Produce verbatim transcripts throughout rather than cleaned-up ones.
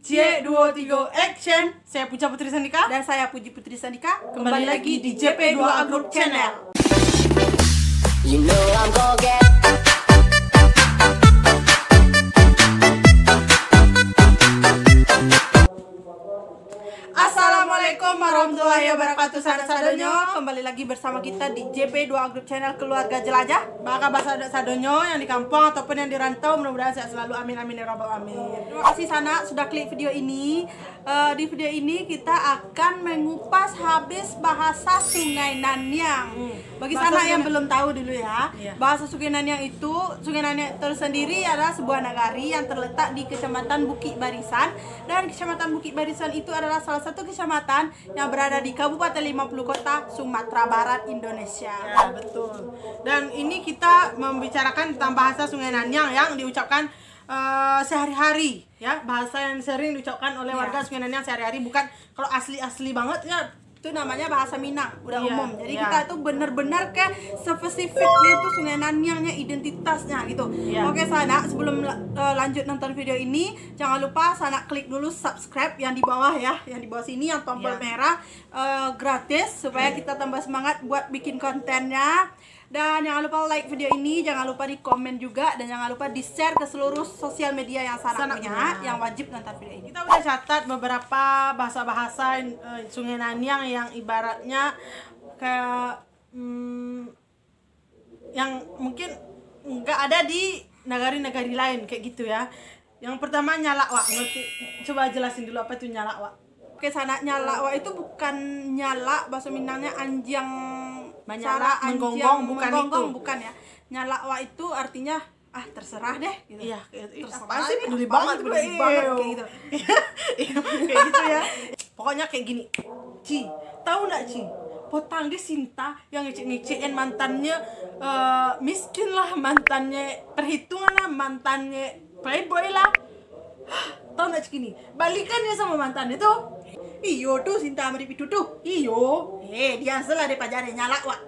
Cek, duo, tigo, action. Saya Puja Putri Sandika. Dan saya Puji Putri Sandika. Kembali lagi di J P dua A Group Channel. Assalamualaikum warahmatullahi wabarakatuh, sanak sadonyo. Kembali lagi bersama kita di J P dua A Group Channel, Keluarga Jelajah. Baa kaba sanak sadonyo yang di kampuang ataupun yang di rantau, mudah-mudahan sehat selalu. Amin, amin, ya rabbal amin. Terima kasih sanak sudah klik video ini. Eh, di video ini kita akan mengupas habis bahasa Sungai Naniang. Hmm. Bagi sanak yang belum tahu dulu ya, bahasa Sungai Naniang itu, Sungai Naniang tersendiri adalah sebuah nagari yang terletak di Kecamatan Bukit Barisan, dan Kecamatan Bukit Barisan itu adalah salah satu kecamatan yang berada di Kabupaten Lima Puluh Kota, Sumatera Barat, Indonesia. Ya, betul. Dan ini kita membicarakan tentang bahasa Sungai Naniang yang diucapkan, eh, sehari-hari, ya, bahasa yang sering diucapkan oleh warga Sungai Naniang sehari-hari, bukan kalau asli-asli banget ya, itu namanya bahasa Minang, udah umum. Jadi kita tuh bener-bener ke spesifiknya itu Sungai Naniangnya, identitasnya gitu. Iya. Oke, sanak, sebelum la- eh, lanjut nonton video ini, jangan lupa sanak klik dulu subscribe yang di bawah ya, yang di bawah sini, yang tombol merah, eh, gratis, supaya kita tambah semangat buat bikin kontennya. Dan jangan lupa like video ini, jangan lupa di komen juga, dan jangan lupa di share ke seluruh sosial media yang sanak punya, yang wajib nonton video ini. Kita udah catat beberapa bahasa-bahasa, eh, Sungai Naniang yang ibaratnya kayak, mm, yang mungkin nggak ada di nagari-nagari lain kayak gitu ya. Yang pertama nyalak, Wak. Ngerti? Coba jelasin dulu apa itu nyalak, Wak. Oke, sanak, nyalak, Wak, itu bukan nyalak, bahasa Minangnya anjiang. Manyalak, cara anjiang menggonggong, bukan menggonggong, itu. Bukan ya. Nyalak, Wak, itu artinya, "Ah, terserah deh," gitu. Iya, kayak, "Ih, terserah apaan sih, deh, peduli apaan banget, sih, peduli peduli banget," kayak gitu. Iya, kayak gitu ya. Pokoknya kayak gini. Ci, tahu nggak, Ci? Potang di Sinta yang ngecek-ngecekin mantannya, eh, miskin lah, mantannya perhitungan lah, mantannya playboy lah. Tahu nggak, Ci, kini? Balikannya sama mantannya tuh. Iyo tuh, Sinta Amri Pitu tuh. Iyo. Eh, dia salah deh pajarin nyalak, Wak.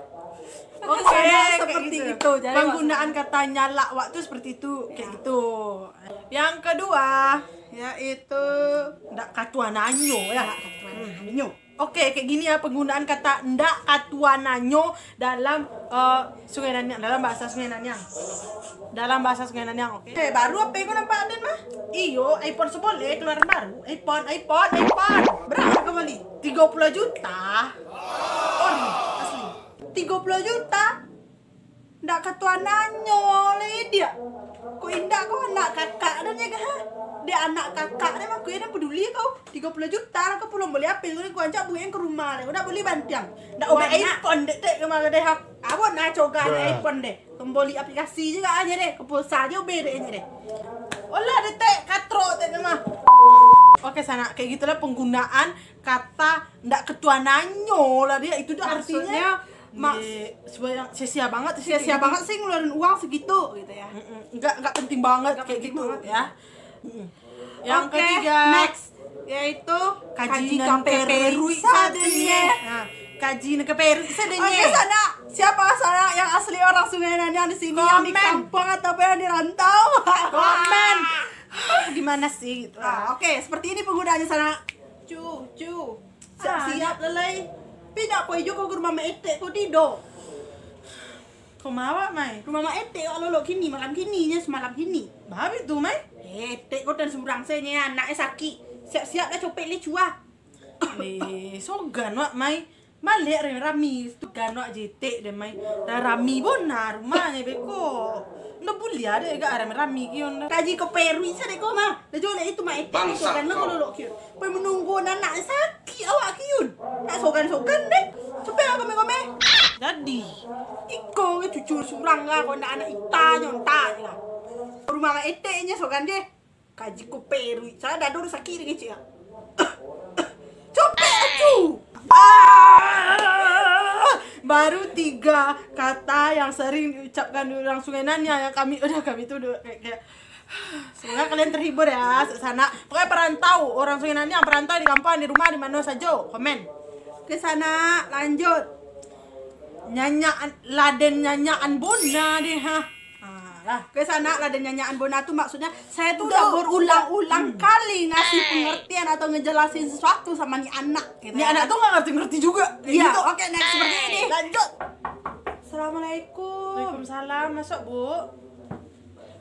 Oke, kayak seperti gitu. Itu. Jadi penggunaan kata nyalak, Wak, tuh seperti itu, kayak gitu. Yang kedua, yaitu ndak katuananyo ya. Ndak katuananyo. Oke, kayak gini ya penggunaan kata ndak katuananyo dalam, eh, Sungai Naniang, dalam bahasa Sungai Naniang. Dalam bahasa Sungai Naniang, oke. Eh, baru apa yang kau nampak, Aden, mah? Iyo, iPhone seboleh keluaran baru. iPhone, iPhone, iPhone. Berapa kau beli? Tiga puluh juta. Ori, asli. Tiga puluh juta? Ndak katuananyo lai dia. Kok indak kau anak kakak dan ya, ha? Dia anak kakak dia mah, kau indak peduli kau. Tiga puluh juta lah kau pulang beli apa? Kau ancak buek ka rumah deh. Kau nak beli bantiang. Ndak obat iPhone dek tek kemana deh, ha? Awak nak cogan iPhone deh. Kembali aplikasi je lah aja deh. Ke pulsa je ubeh dek deh. Olah deh tek, katrok tek mah. Oke, sanak, kayak gitulah penggunaan kata ndak katuananyo lah dia. Itu tuh artinya. Maksudnya, mak- Iya, sebenarnya sia-sia banget sih, sia-sia kayak gitu. Banget sih ngeluarin uang segitu gitu ya. Mm-mm. Nggak, nggak penting banget. Nggak kayak penting gitu banget ya. Mm-mm. Yang ketiga, next, yaitu kaji nan kaperuik sadonyo. Nah, kaji nan kaperuik sadonyo. Oke, sanak, siapa sanak yang asli orang Sungai Naniang di sini, yang di kampuang ataupun yang di rantau? Komen. Gimana sih gitu? Ah, oke, seperti ini penggunaannya, sanak. Cu, cu. Siap-siap lah lai. Pi ndak pai juo kau ka rumah Mak Etek ko, Dido. Ka rumah awak, Mai? Rumah Mak Etek awak lolok kini, malam kini, nyo samalam kini. Baa tu, Mai? Eh, Etek ko tan surang se nyo, anaknyo sakik. Siap-siap lah copek lai cua. Eh, sogan wak, Mai. Baliak rami-rami, tu ganok jetek deh, Mai. Rami bona rumahnyo beko. Ndak buliah deh gak rami-rami kion dah. Kaji ko peruik sadek ko mah. Dah jolek itu Mak Etek ko sogan lah kalau lok kion. Pai menunggu anak sakik awak kion. Nak sogan-sogan deh. Sampai lah kome-kome. Jadi. Iko ke cucur surang lah, kau nak anak ita nyo, entah je lah. Rumah Mak Etek nyo sogan deh. Kaji ko peruik, salah dado sakik deh kecek ah. Copek acu. Ah! Baru tiga kata yang sering diucapkan di orang Sungai Naniang yang kami, udah kami tuh udah kayak, kayak, semoga kalian terhibur ya, sanak. Pokoknya perantau, orang Sungai Naniang perantau di kampung, di rumah, di mana sajo, komen. Oke, sanak, lanjut. Nyanyakan, laden nyanyakan bona deh, ha. Ah, Lah, ke sana lah ada nyanyian Bona tu, maksudnya saya tu udah berulang-ulang kali ngasih pengertian atau ngejelasin sesuatu sama ni anak, gitu. Ni anak tu nggak ngerti-ngerti juga. Kayak gitu. Oke, next, seperti ini. Lanjut. Assalamualaikum. Waalaikumsalam. Masuk, Bu.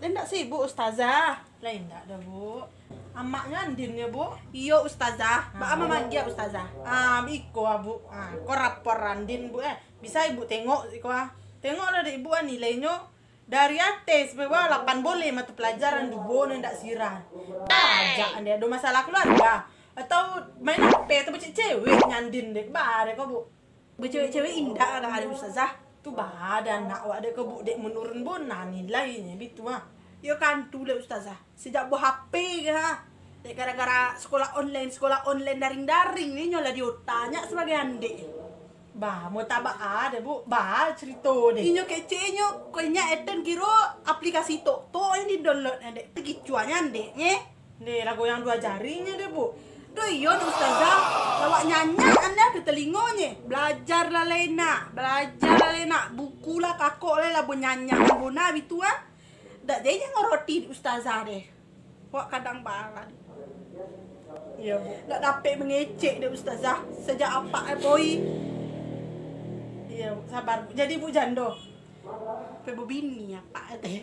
Dia ndak sibuk, Ustazah? Lah, indak dah, Bu. Amaknya Andin ya, Bu? Iyo, Ustazah. Baa mamanggia Ustazah? Ah, iko, ah, Bu. Ah, ko rapor Andin, Bu, eh. Bisa Ibu tengok iko, ah. Tengoklah dek Ibu, ah, nilainyo dari ateh sampai bawah lapan boleh mata pelajaran, duo nan indak sirah. Ajak ande ado masalah keluarga. Atau main H P atau becek cewek nyandin dek. Baa dek ko, Bu. Becewek-cewek indak lah, ada Ustazah. Tu baa dah anak awak dek ko, Bu, dek menurun bona nilainyo bitu, ah. Yo kan tu lah Ustazah. Sejak bo H P ke, ha? Dek gara-gara sekolah online, sekolah online daring-daring ni nyo lah di otak nyo sebagai andek. Bah, mau tabak ah deh, Bu. Bah, cerita deh. Inyo kecek inyo, ko inyo Eten kiro aplikasi tok-tok yang di-download, andek. Gicuannya andek, nye. Deh, lah goyang dua jarinyo deh, Bu. Doh iyo ni Ustazah, lawak nyanyak anda ke telingonye. Belajar lah lai nak, belajar lah lai nak. Buku lah kakok lai lah, bo nyanyak, bo nah bitu ah. Dak jadi ngoroti di Ustazah deh. Wak kadang baran. Iya, Bu. Dak dapek mengecek deh Ustazah. Sejak apak eh boy. Iya, Bu. Sabar, Bu. Jadi, Bu, jando. Pe bebini apak eh teh.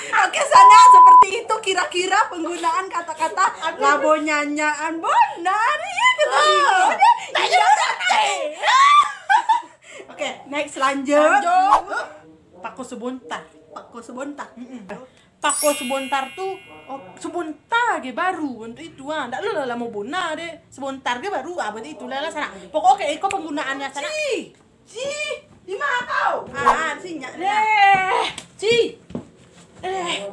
Oke, sana seperti itu kira-kira penggunaan kata-kata labo nyanyaan bonar ya, kata Ringo. Iya. Oke, next, lanjut. Lanjut. Pako sebontar. Pako sebontar. Mm-mm. Pako sebontar tu, oh, sebontar ge baru untuk itu, ah. Ndak lah lamo bona deh. Sebontar ge baru, ah, berarti itulah lah sana. Pokok oke, iko penggunaannya sana. Ci! Ci! Di mana kau? Ah, sinyak deh. Deh! Ci! Eh.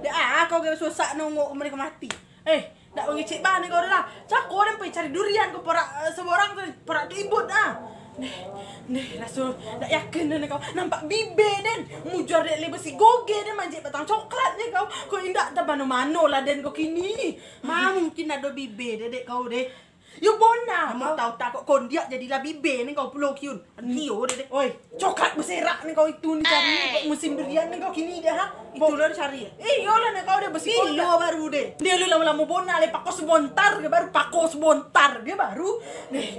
Deh, ah, kau ge susah nongok mereka mati. Eh, dak mangecek bana kau lah. Cako den pai cari durian ko parak, eh, seborang tu, parak tu ibut ah. Neh, neh, raso dak yakin den kau. Nampak bibe den. Mujuar dek le besi goge den manjek batang coklat den kau. Kau indak tabano-mano lah den kau kini. Ma mungkin ado bibe dek kau deh. Yo bona. Kamu tahu tak kok kondiak jadilah bibe ni kau pulo kiun. Dio deh deh. Oi, coklat beserak ni kau itu ni cari ni, kok musim durian ni kau kini deh ha. Itu lah dicari ya? Iyo lah ni kau deh besi. Iyo baru deh. Dia lu lamo-lamo bona le pako sebontar ke baru pako sebontar ke baru. Deh.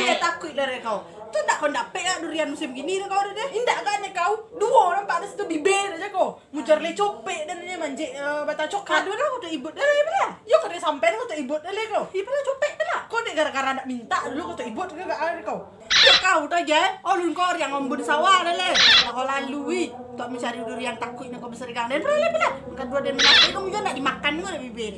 Dia takut lah deh kau. Tu tak kau dapek lah durian musim kini ni kau deh deh. Indak kan ni kau. Duo nampak ada situ bibe aja kau. Mujar le copek dan dia manjek eh, batang coklat. Aduh lah kau tak ibut dah lah. Yo kau dah sampai kau tak ibut dah le kau. Ibalah copek dah lah. Kau dek gara-gara nak minta dulu kau tak ibut ke gak ada kau. Ya kau dah je. Oh lun kau yang ombun sawah dah le. Kau lalui. Tak mencari durian takut nak kau berserigang. Dan pernah le pernah. Kedua dia mengapai kau juga nak dimakan kau nak bibir.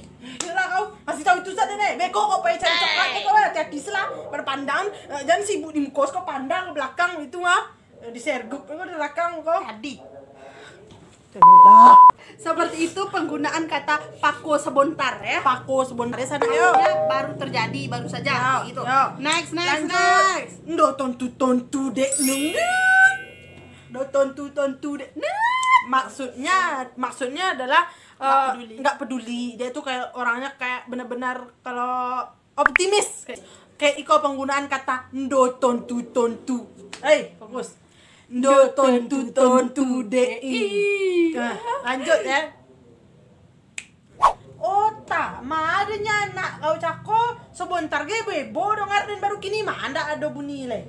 Yalah kau masih tahu itu saja deh. Beko kau pergi cari coklat deh kau hati-hati selah berpandang. Eh, jangan sibuk di muka kau pandang ke belakang itu ah. Di sergup ko di rakang ko. Tadi. Seperti itu penggunaan kata pako sebontar ya. Pako sebontar ya sana yo. Artinya baru terjadi, baru saja. Yo, gitu. Yo. Next, next, lanjut. Next. Ndo tontu-tontu dek nung. Ndo tontu-tontu dek nung. Maksudnya, maksudnya adalah nggak eh, peduli. Nggak peduli. Dia tuh kayak orangnya kayak benar-benar kalau optimis. Kayak iko penggunaan kata ndo tontu-tontu. Hei, fokus. Ndo tontu-tontu dek i. Nah, lanjut ya. Otak, ma adanya anak kau cako, sebontar ge bebo dongar dan baru kini ma ndak ado bunyi le.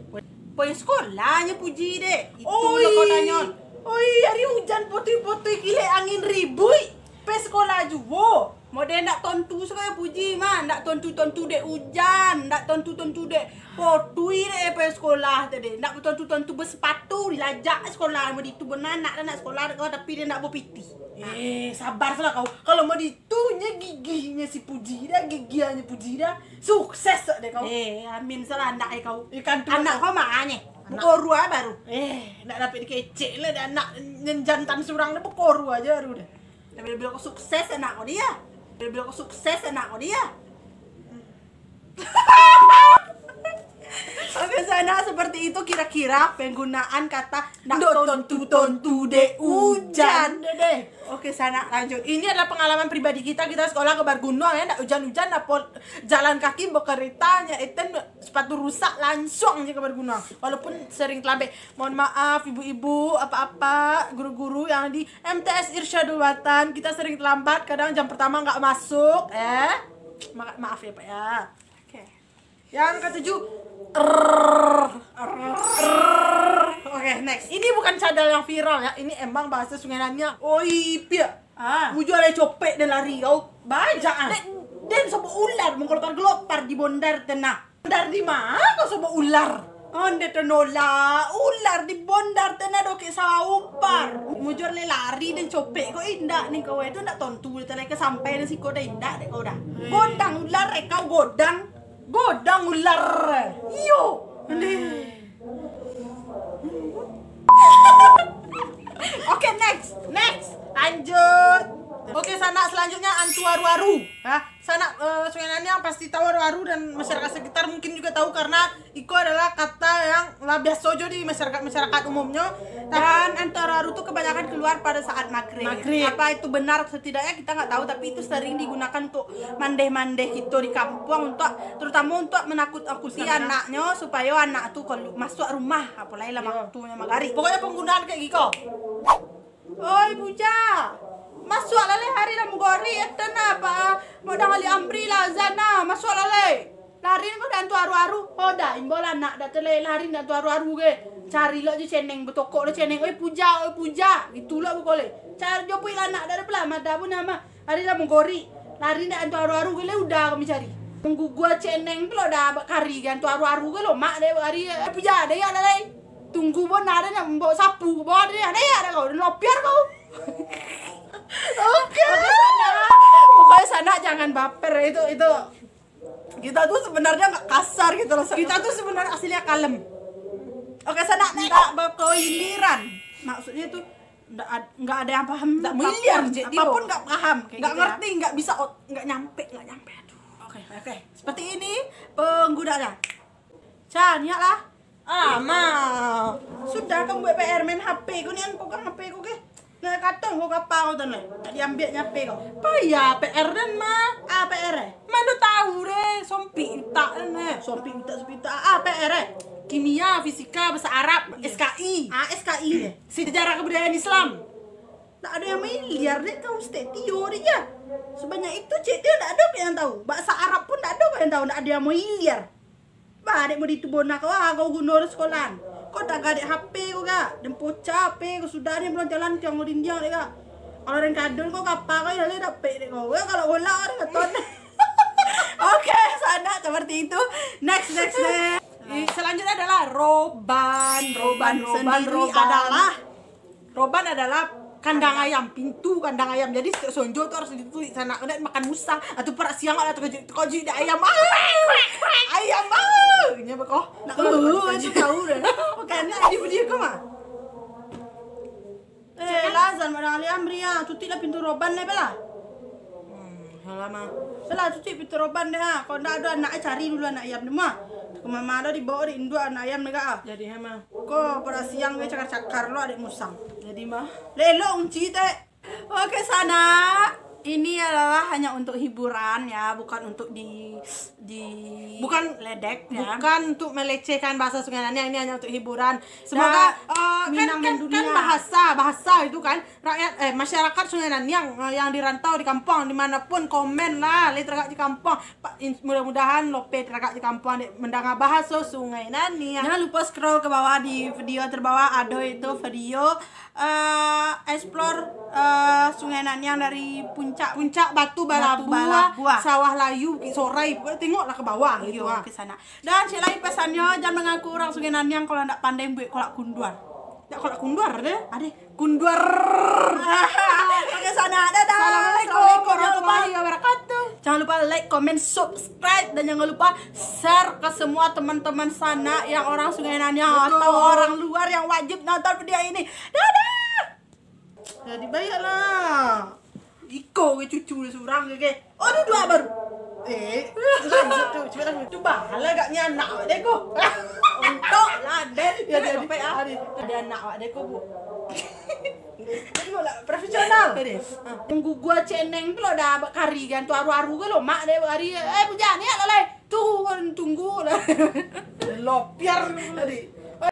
Poin sekolahnya Puji dek. Itulah kau tanyo. Oi, hari hujan potui-potui kilek angin ribui. Pe sekolah juo. Model ndak tontu sajo Puji mah, ndak tontu-tontu dek ujan, ndak tontu-tontu dek potui dek pai sekolah tadi, ndak tontu-tontu besepatu dilajak sekolah, mau ditu benanak dan nak sekolah dek kau tapi dia ndak bepiti. Eh, sabar salah kau. Kalau mau ditu nya gigihnyo si Puji dah, gigihnyo Puji dah, sukses dek kau. Eh, amin salah anak eh kau. Ikan tu anak kau mah nye. Anak. Korua baru. Eh, ndak dapek dikecek lah dek anak nyen jantan surang dah bekorua aja baru dah. Tapi bilang kau sukses anak kau dia. Tapi bilang kau sukses anak kau dia. Oke, sanak, seperti itu kira-kira penggunaan kata ndak tontu-tontu dek ujan. Deh, deh. Oke, sanak, lanjut. Ini adalah pengalaman pribadi kita, kita sekolah ka Bargunuang, ya, ndak ujan-ujan, apo jalan kaki, bawa kereta, nya eten sepatu rusak, langsung aja ka Bargunuang. Walaupun sering terlambat. Mohon maaf, ibu-ibu, apa-apa, guru-guru yang di M T S Irsyadul Watan, kita sering terlambat, kadang jam pertama nggak masuk, eh. Ma-, maaf ya, Pak, ya. Oke. Yang ketujuh, rrrr, rrrr. Oke, next. Ini bukan cadal yang viral ya, ini emang bahasa Sungai Naniang. Oi, Pia. Ah. Mujua lai copek dan lari kau. Bajak, ah. Den, den sobok ular menggelopar-gelopar di bondar tu nah. Bondar di ma kau sobok ular? Onde tu nolah, ular di bondar tu nah, dokek sawah upar. Mujua lai lari dan copek kau indak ni kau, eh, tu ndak tontu lai ka sampai nan siko dah indak dek kau dah. Eh. Godang ular, eh, kau godang. Godang ular. Iyo. Ondeh. Oke, next. Next. Lanjut. Oke, sanak, selanjutnya antu aru-aru. Hah? Sanak, eh, Sungai Naniang pasti tahu aru-aru dan masyarakat sekitar mungkin juga tahu karena iko adalah kata yang lah biaso jo di masyarakat-masyarakat umumnyo. Dan antu aru-aru tu kebanyakan keluar pada saat maghrib. Maghrib. Apa itu benar atau tidaknya kita nggak tahu, tapi itu sering digunakan untuk mandeh-mandeh kito di kampuang, untuk, terutama untuk menakut-nakuti anak-anaknyo, supayo anak tu kalu-, masuak rumah, apolai lah waktunyo maghrib. Pokoknyo panggunaan kayak giko. Oi, Puja! Masuaklah lai, hari lah mugorik, etan apa? Mau dah Ali Amri lah azan nah, masuaklah lai. Lari ko dah antu aru-aru. Oh, dah, imbau lah anak dah tu lai, lari dah antu aru-aru ke. Cari lo je ceneng, betokok lo ceneng. Oi, Puja, oi, Puja. Itu lo bukole. Cari jopuik lah anak dah, dah pelah, madah pun nama. Lari lah mugorik. Lari dah antu aru-aru ke, lai udah kami cari. Menggugua ceneng tu lo dah abak kari ke, antu aru-aru ke lo, mak deh abak kari. Eh, Puja, dah ya dah lai. Tunggu bona dah nak membawa sapu ke bawah dah, dah ya dah kau, dah lopiar kau. Oke. Pokoknya sanak, pokoknya sanak jangan baper, itu, itu. Kita tu sebenarnya nggak kasar gitu loh. Kita tu sebenarnya aslinya kalem. Oke, sanak, ndak bakoiliran. Maksudnya tu ndak ad-, nggak ada yang paham. Nggak miliar, apapun, jadi apapun lo. Nggak paham, kayak nggak gitu ya. Ngerti, nggak bisa ot-, nggak nyampe, nggak nyampe. Aduh. Oke, oke. Seperti ini penggunanya. Chan, ya lah. Ah, ma. Sudah kan buat P R, main H P ko ni, an pegang H P ko ke. Nah, katong ko kapa ko tu nah. Tak diambiak nyo H P ko. Payah P R den, ma. Ah, P R eh? Ma ndak tahu deh, sompik utak den eh. Sompik utak, sompik utak. Ah, P R eh? Kimia, fisika, bahasa Arab, iya. S K I. Ah, S K I deh. Sejarah kebudayaan Islam. Tak ada yang miliar deh, kau stek tio deh ya. Sebanyak itu cek dia tak ada yang tahu. Bahasa Arab pun tak ada yang tahu, tak ada yang miliar. Bah, dek mau ditu bona kau, ah, kau guno di sekolahan. Kau tak gadek H P kau, Kak. Den poca H P kau sudah ni, bulan jalan tiang kau dindiang, dek, Kak. Kalau den kadun kau, kapa kau, ya, le, dapek, dek, kau. Ya, kalau bola, dek, katon. Oke, sanak, seperti itu. Next, next, next. Eh, selanjutnya adalah roban, roban, roban, sendiri roban. Adalah Roban adalah kandang ayam, pintu kandang ayam. Jadi, setiap sonjo tu harus ditutup sanak, nak makan musang. Atau parak siang ada terkejut, terkejut dek ayam. Ah! Ayam, ah! Nya bekoh. Nak tahu, itu tahu dah. Bukan, nak di video ke mah? Eh, lah, azan mak dah Ali Amri ah. Tutup lah pintu roban lah, bela. Hmm, alah, ma. Salah, tutup pintu roban deh, ha. Kalau ndak ada anak, eh, cari dulu anak ayam deh, ma. Ke mama dah dibawa dek induak anak ayam deh, Kak, ah. Jadi, ha, ma. Ko, parak siang ke cakar-cakar lo, adek musang. Jadi, ma. Lelok kunci, tek. Oke, sanak. Ini adalah hanya untuk hiburan, ya, bukan untuk di, di bukan ledek, ya. Bukan untuk melecehkan bahasa Sungai Naniang, ini hanya untuk hiburan. Semoga, dan eh, kan, Minang kan, kan mendunia. Bahasa, bahasa itu kan rakyat, eh, masyarakat Sungai Naniang, eh, yang di rantau, di kampuang, dimanapun, komen lah, lai taragak di kampuang. Pa-, in-, mudah-mudahan lope taragak di kampuang dek mandanga bahaso Sungai Naniang. Jangan lupa scroll ke bawah, di video terbawah ado itu video, eh, explore, eh, Sungai Naniang dari puncak, puncak Batu Balabuah, Batu Balabuah. Sawah Layu, Bukik Sorai. Pokoknya tengoklah ke bawah gitu, iyo, ha. Ke sana. Dan cek lai pesannyo, jangan mengaku orang Sungai Naniang kalau ndak pandai buek kolak kunduar. Ndak kolak kunduar deh. Adeh. Kunduar. Oke, sanak. Dadah. Assalamualaikum warahmatullahi wabarakatuh. Jangan lupa like, comment, subscribe, dan jangan lupa share ke semua teman-teman sanak yang orang Sungai Naniang atau orang luar yang wajib nonton video ini. Dadah. Jadi, baiaklah. Iko ke cucu dia surang ke, ke? Oh, duduak baru. Eh, lanjut tu. Cuba lah. Cuba lah agaknya anak awak deh, ko. Tok lah, den. Ya, jadi, sampai, ah. Ado anak awak deh ko, Bu. Jadi, lah, profesional. Tadi. Ah. Yang gugua ceneng tu lo dah buat kari kan, tu aru-aru ke lo, mak deh buat kari. Eh, bujang ni lah, lai. Tu, tunggu lah. Lopiar tadi.